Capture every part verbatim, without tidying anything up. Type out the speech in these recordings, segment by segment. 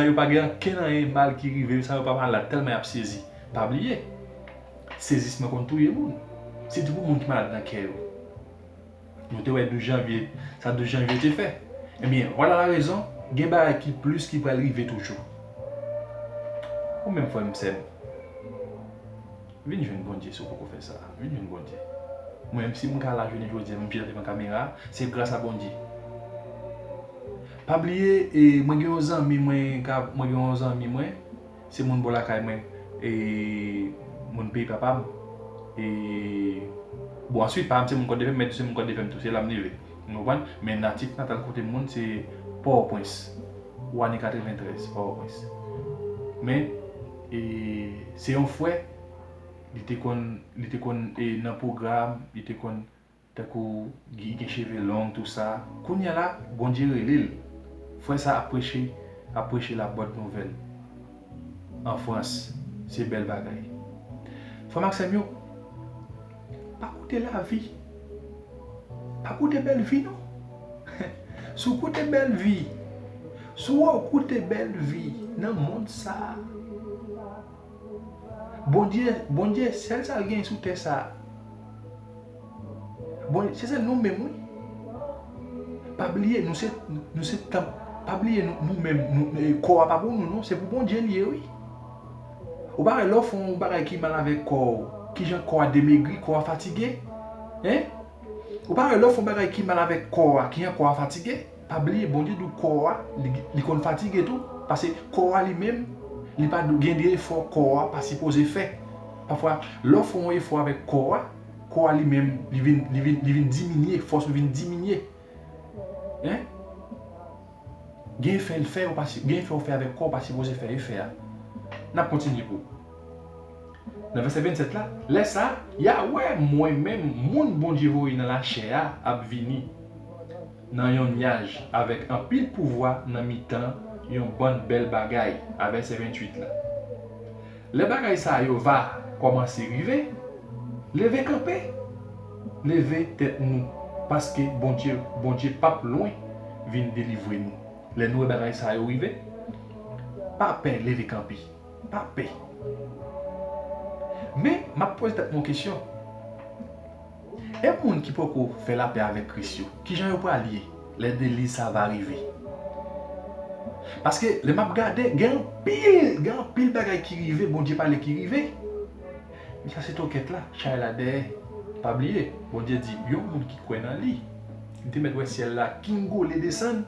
yo pa gen ankenn anyen mal ki rive yo, sa yo pa malad tèlman y ap sezi. Pa bliye, sezisman konn touye moun. Sitou pou moun ki malad nan kè yo. Nou te wè douz janvye, sa douz janvye te fè. Ebyen, vwala la rezon, gen bagay ki plis ki pral rive toujou. Ou menm frè m, sè m, vin jwenn Bondye si w poko fè sa. Vin jwenn Bondye. Mwen menm, si m ka la jounen jodi a, m chita devan kamera, se gras a Bondye. Pa bliye, e, mwen gen yon zanmi mwen, ka, mwen gen yon zanmi mwen, se moun bò lakay mwen, e, moun peyi papa m. E, bon, answit, pa m se moun Kòdefèm, men tou se moun Kòdefèm tou, se la m leve. Ou konprann? Men natif natal kote m moun, se Pòtoprens. Wani katreventrèz, Pòtoprens. Men, e, se yon frè, li te konn, li te konn, e, nan pwogram, li te konn, tankou, li gen cheve long, tou sa. Kounye a la, Bondye rele l. Frè sa ap preche, ap preche la bòn nouvèl. An Frans, se bèl bagay. Frè m ak sè m yo, pa koute lavi. Pa koute bèl vi, non. Si w koute bèl vi, si w koute bèl vi nan mond sa a, Bondye, Bondye, sèl sa l gen sou tè sa a. Bon, se sèl nou menm, wi. Pa bliye, nou se, nou se tanp. Pa bliye, nou, nou menm, nou, e, kò a pa pou nou, non. Se pou Bondye l ye, wi. Ou pa wè lè w fè yon bagay ki mal avèk kò w, kijan kò a demegri, kò a fatige? Hein? Ou pa wè lè w fè yon bagay ki mal avèk kò a, kijan kò a fatige? Pa bliye, Bondye di w kò a, li, li konn fatige tou. Paske kò a li menm, li pa dwe gen de efò kò a pa sipoze fè. Pafwa, lè w fè yon efò avèk kò a, kò a li menm, li vin, li vin, li vin diminye, fòs ou vin diminye. Hein? Gen efè l fè, ou pa si, gen efè ou fè avèk kò, ou pa sipoze fè efè a. N ap kontinye pou. Nan vèsè vennsèt la, lè sa a, y a wè mwen menm, moun Bondye voye nan lachè a, ap vini nan yon nyaj avèk anpil pouvwa nan mitan yon bann bèl bagay, a vèsè ventuit la. Lè bagay sa yo va kòmanse rive, leve kanpe, leve tèt nou, paske Bondye, Bondye p ap lwen vin delivre nou. Lè nou wè bagay sa yo rive, pa pè leve kanpe. Pa pè. Men, m ap poze tèt mwen yon kesyon. E moun ki poko fè lapè avèk Kris yo, kijan yo pral ye lè deliz sa va rive? Paske, lè m ap gade, gen anpil, gen anpil bagay ki rive, Bondye pale ki rive. Men sa se tokèt la, chay la dèyè. Pa bliye, Bondye di, yon moun ki kwè nan li, li te mèt wè syèl la gingole desann.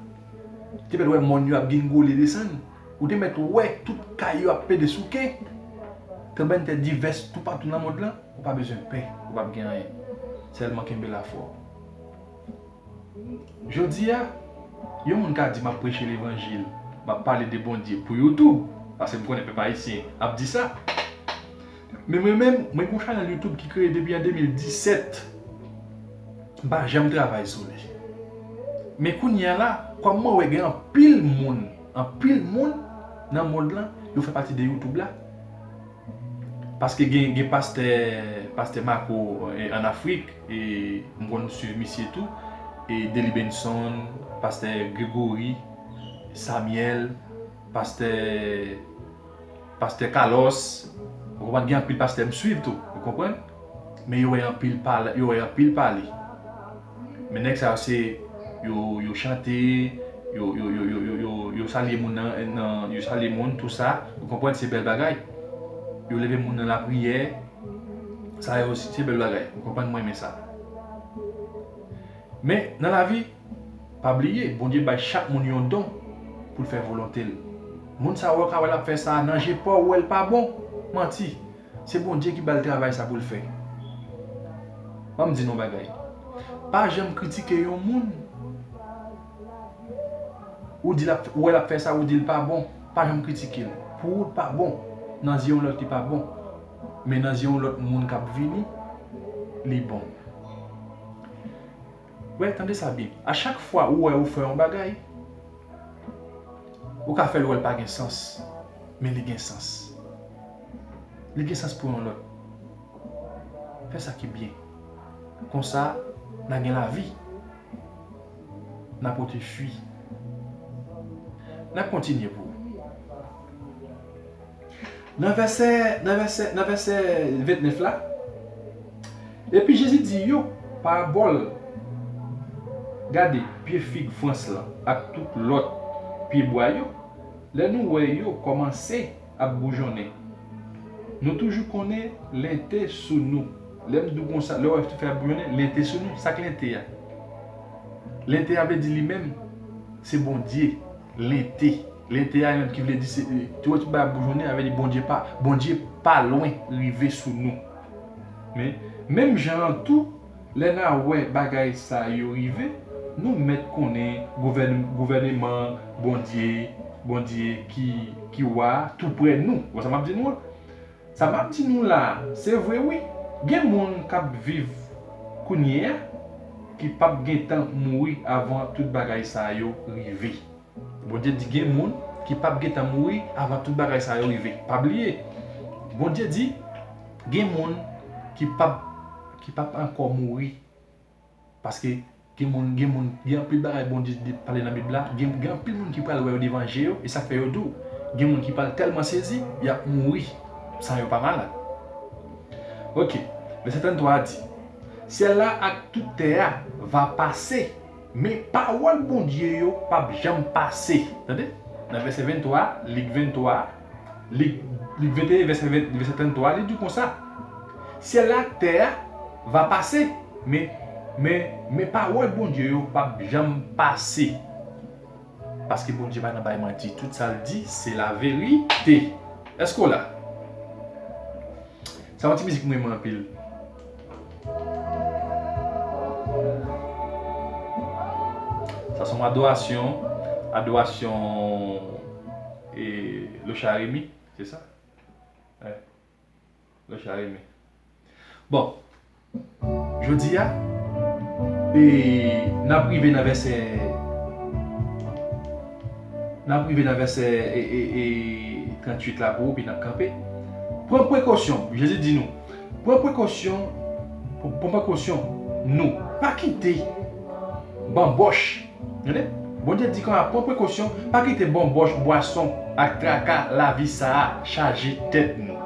Li te mèt wè mòn yo ap gingole desann. Ou te mèt wè tout kay yo ap pede souke. Tranblemanntè divès toupatou nan mond lan. Ou pa bezwen pè. Ou p ap gen anyen. Sèlman kenbe lafwa w. Jodi a, yon moun ka di m ap preche levanjil, m ap pale de Bondye pou YouTube, paske m konnen pèp ayisyen ap di sa. Men mwen menm, mwen gen yon chanèl YouTube ki kreye depi an de mil disèt. M pa janm travay sou li. Men kounye a la, kòm mwen wè gen anpil moun, anpil moun nan mond lan, yo fè pati de YouTube la. Paske gen, gen pastè, pastè Marco, e, ann Afrik, e, m konn swiv misye tou, e, Deli Benson, pastè Gregory, Samuel, pastè, pastè Carlos, ou konprann, gen anpil pastè m swiv tou, ou konprann? Men yo wè anpil pale, yo wè anpil pale. Men nèg sa yo se, yo, yo chante, yo, yo, yo, yo, yo, yo, yo salye moun nan, nan, yo salye moun, tou sa, ou konprann, se bèl bagay. Yo leve moun nan lapriyè, sa yo osi, se bèl bagay. Ou konprann, mwen renmen sa. Men, nan lavi, pa bliye, Bondye bay chak moun yon don pou l fè volonte l. Moun sa yo ka wè l ap fè sa nan je pa w, ou wè l pa bon, manti. Se Bondye ki ba l travay sa pou l fè. Ban m di nou yon bagay. Pa janm kritike yon moun. Ou di l ap, ou wè l ap fè sa, ou di l pa bon. Pa janm kritike l. Pou ou, l pa bon. Nan zye yon lòt, li pa bon. Men nan zye yon lòt moun k ap vini, li bon. Wè, tande sa byen. A chak fwa ou wè ou fè yon bagay, ou ka fè l wè l pa gen sans, men li gen sans. Li gen sans pou yon lòt. Fè sa ki byen. Konsa, n a gen lavi. N a pote fwi. N ap kontinye pou ou. Nan vèsè, nan vèsè, nan vèsè ventnèf la, epi Jezi di yo parabòl, gade, pye fig frans lan ak tout lòt pyebwa yo, lè nou wè yo kòmanse ap boujonnen, nou toujou konnen lente sou nou. Lè m di w konsa, lè w wè tout fèy ap boujonnen, lente sou nou. Sa k lente a? Lente a vle di li menm, se Bondye. Lente. Lente a menm ki vle di se, tou wè tout bagay ap boujonnen, a vle di Bondye pa, Bondye pa lwen rive sou nou. Men, menm jan an tou, lè n a wè bagay sa yo rive, nou mèt konnen gouvèn-, gouvèneman Bondye, Bondye ki, ki wa tou prè nou. Wè sa m ap di nou an? Sa m ap di nou la a, se vre wi. Gen moun k ap viv kounye a ki p ap gentan mouri avan tout bagay sa yo rive. Bondye di gen moun ki p ap gentan mouri avan tout bagay sa yo rive. Pa bliye, Bondye di gen moun ki p ap, ki p ap ankò mouri. Paske gen moun, gen moun, gen anpil bagay Bondye di pale nan Bib la, gen, gen anpil moun ki pral wè yo devan je yo, e sa k fè yo di w, gen moun ki pral tèlman sezi, y ap mouri san yo pa malad. Ok, vèsè trannntwa a di, syèl la ak tout tè a va pase, men pawòl Bondye yo p ap janm pase. Tande? Nan vèsè venntwa, Lik venntwa, Lik, Lik venteyen, vèsè ven, vèsè trannntwa, li di konsa, syèl la ak tè a va pase, men, men, men pawòl Bondye yo p ap janm pase. Paske Bondye pa nan bay manti. Tout sa l di, se laverite. Èske w la? Sa yon ti mizik mwen renmen anpil. Sa se yon adorasyon, adorasyon e Lochard Remy, se sa? Wi. Lochard Remy. Bon, jodi a, e, n ap rive nan vèsè, n ap rive nan vèsè, e, e, e, tranntuit la pou ou, pi n ap kanpe. Pran prekosyon, Jezi di nou, pran prekosyon, pran prekosyon nou, pa kite banbòch. Tande? Bondye di konsa, pran prekosyon, pa kite banbòch, bwason ak traka lavi sa a chaje tèt nou.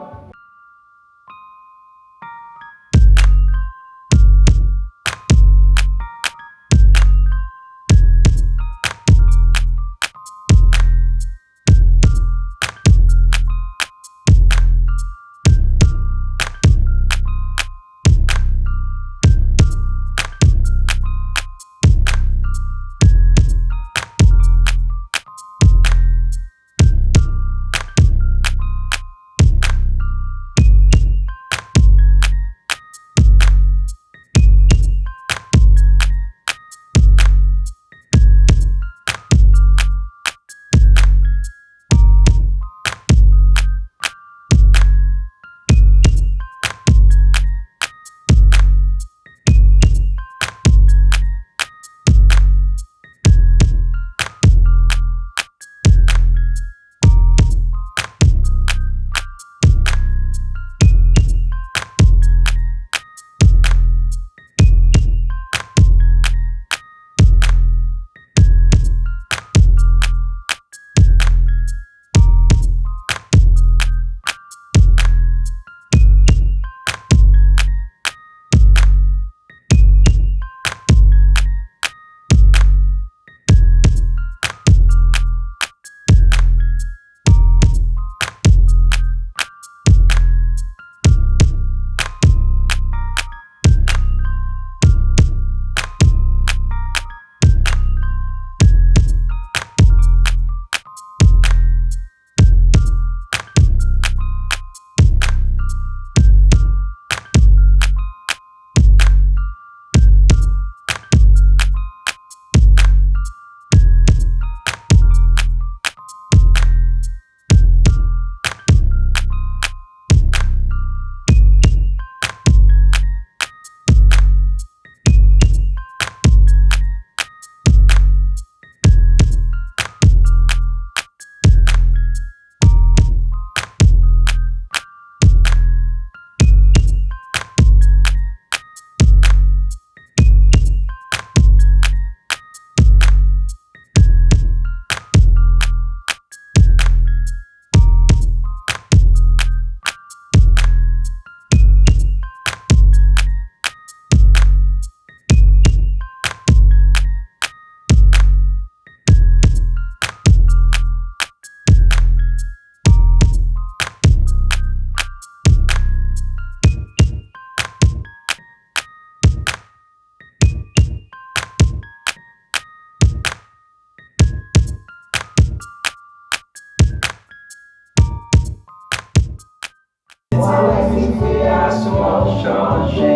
chanje.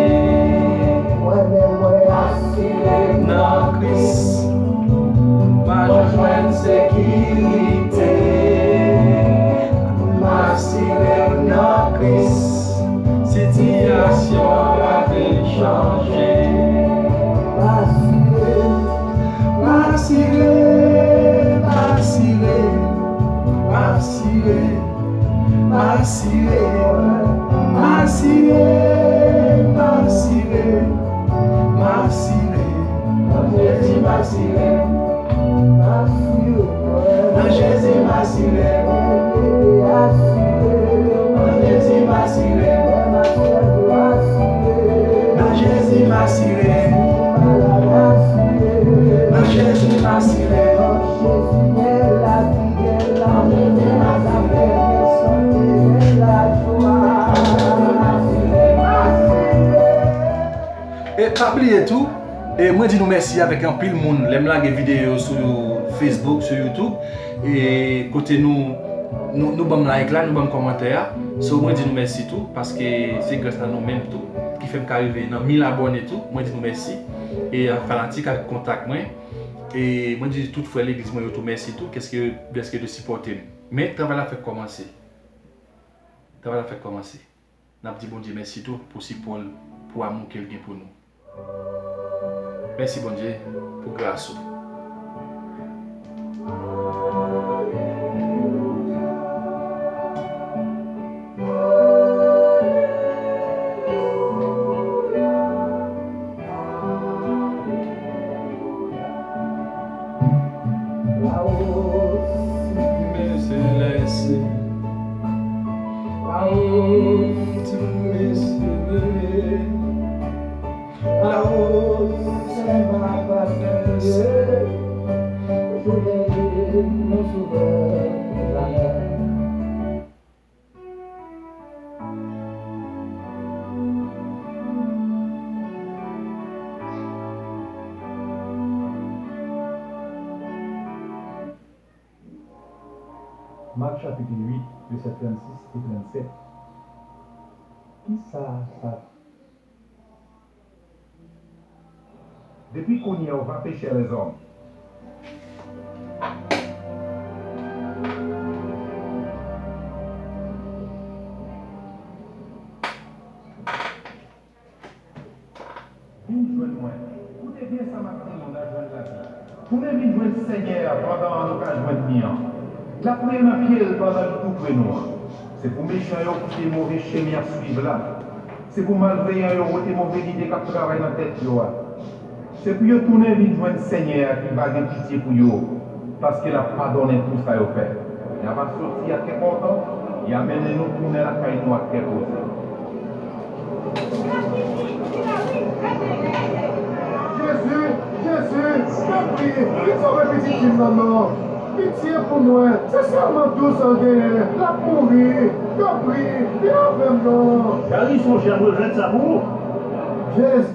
Mwen menm mwen asire m nan Kris. M a jwenn sekirite. M asire m nan Kris. Sitiyasyon an vin chanje. M asire m. M asire, m asire, m asire, m asire, m asire, m asire, m asire. Nan Jezi m asire. Nan Jezi m asire. Nan Jezi m asire. Nan Jezi m asire. Nan Jezi m asire. E pa bliye tou, e mwen di nou mèsi avèk anpil moun lè m lage videyo sou Facebook, sou YouTube, e kote nou, nou, nou ban m like la, nou ban m kòmantè a. So, mwen di nou mèsi tou, paske se gras a nou menm tou ki fè m ka rive nan mil abòne tou. Mwen di nou mèsi. E a fanatik ak kontak mwen. E mwen di tout frè legliz mwen yo tou mèsi tou, kèske, dèske de sipòte m. Men travay la fèk kòmanse. Travay la fèk kòmanse. N ap di Bondye mèsi tou pou sipò l, pou amou ke l gen pou nou. Mèsi Bondye pou gras ou. Mak chapit uit, vèsè trannsis e trannsèt. Kisa sa Depi kounye a, ou va peche, lèzòm. Vin jwenn mwen. Koute byen sa m ap di nou, n a jwenn lavi. Tounen vin jwenn Senyè a pandan nou ka jwenn li an. Lapriyè nan pye l pandan li tou pre nou an. Se pou mechan yo kite move chemen y ap swiv la. Se pou malveyan yo wete move lide k ap travay nan tèt yo a. Se pou yo tounen vin jwenn Senyè a ki va gen pitye pou yo, paske l ap padonnen tou sa yo fè. Y ava soti ak kè kontan, y a mennen nou tounen lakay nou ak kè poze. Jezi, Jezi, tanpri, vin sove pitit fi m nan non. Pitye pou mwen, se sèlman douz an l genyen, l ap mouri. Tanpri, vin avè m non. Gary sonje ap regrèt sa pou ou. Jezi.